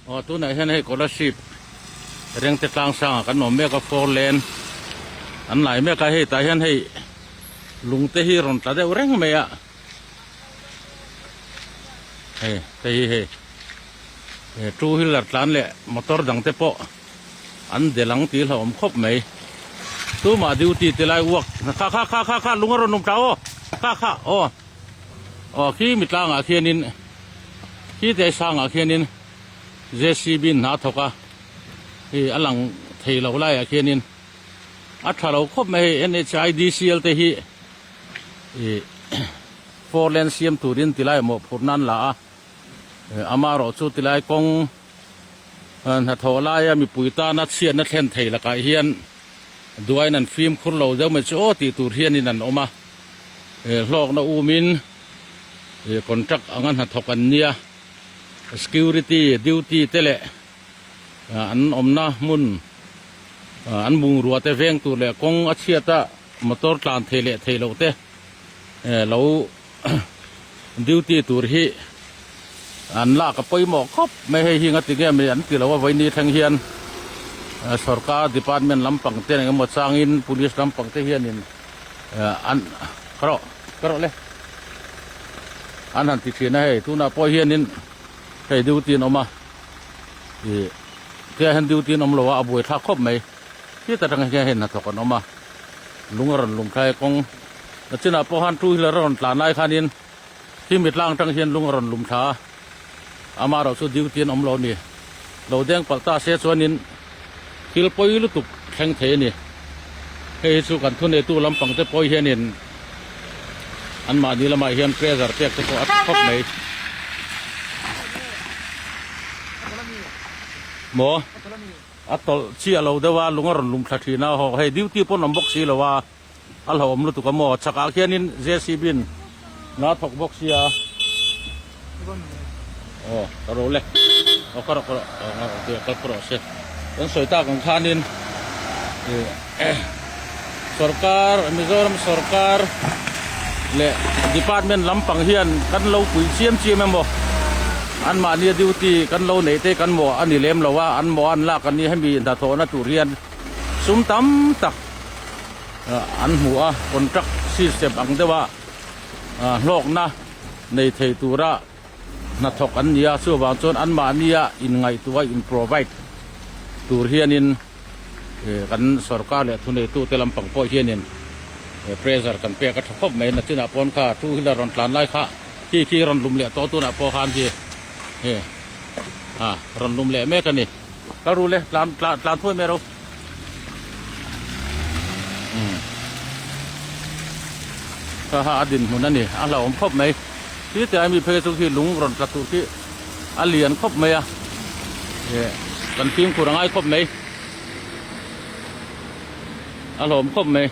Aw tunah hian hei Kolasib Rengte tlang sangah kan awm mek a four lane an lai mek a hei tah hian hei lung te hi rawn tla deuh reng mai a hei te hi hei he two wheeler tlan leh motor dang te pawh an del ang tih hlauhawm khawp mai tumah duty ti lai uak kha kha kha kha kha lung a rawn awm tla aw kha kha aw. Aw khi mi tlangah khianin khi te sangah khianin JCB in hna a thawk a hei a lang thei lo laiah khianin a tha lo khawp mai hei NHIDCL te hi ih four lane siam turin tilai mawhphurhna an la a amaherawh chu tilai kawng hnathawh laia mipui tana chhiatna thlen thei lakah hian duain an fimkhur lo deuh mai chu aw tih tur hianin an awm a. Hlawkna umin contract anga hnathawk an nia, security duty te leh an awmna hmun an bungrua te veng tur leh kawng a chhiat a motor tlan thei leh thei loh te lo duty tur hi an lak a pawimawh khawp mai. Hei hi ngati nge mai an ti lo a vawiin thleng hian sorkar department lampang te engemaw changin police lampang te hianin. An ka rawh ka rawh le an han ti thin a hei tunah pawh hianin hei duty an awm a ih tia hian duty an awm lo a a buai thlak khawp mai heta tang hian hei hnathawk an awm a lung a rawn lum thlai kawng a chinah pawh khan two wheeler a rawn tlan lai khanin khi mi tlang tang hian lung a rawn lum thla a amaherawh chu duty an awm lo a ni lo deng palh ta se chuanin thil pawi lutuk thleng thei a ni. Hei hi chu kan thuneitu lampang te pawh hianin anmahni lamah hian pressure pek te pawh a tha khawp mai. Maw? A tawlh chiah lo deuh a, lung a rawn lum thla thin a, haw hei duty pawh an awm bawk si lo a, a hlauhawm lutuk a maw? Chakah khianin JCB in hna a thawk bawk sia. Aw ka ro le aw ka rawh ka rawh aw ok kal ka rawh se kan sawi tak ang khanin ih sorkar Mizoram sorkar leh department lampang hian kan lo pui chiam chiam emaw anmahni a duty kan lo neih te kan mawh a ni lem lo a an mawh an lak an ni hemi hnathawhna tur hian sum tam tak an hmu a contract system ang deuh a hlawkna. nei thei tura hnathawk an ni a, chuvang chuan anmahnia inngaihtuah in provide tur hianin kan sorkar leh thuneitute lampang pawh hianin pressure kan pek a tha khawp mai. Nachinah pawn kha two wheeler rawn tlan lai kha khi khi rawn lum leh tawh tunah pawh khan khi he a rawn lum leh mek a ni. Kal ru le tlan tlan tlan thuai mai ro. Kha ha a dinhmun a ni a hlauhawm khawp mai khi tia mi phei chu khi lung rawn tla tur khi a lian khawp mai a eh kan fimkhur a ngai khawp mai a hlauhawm khawp mai.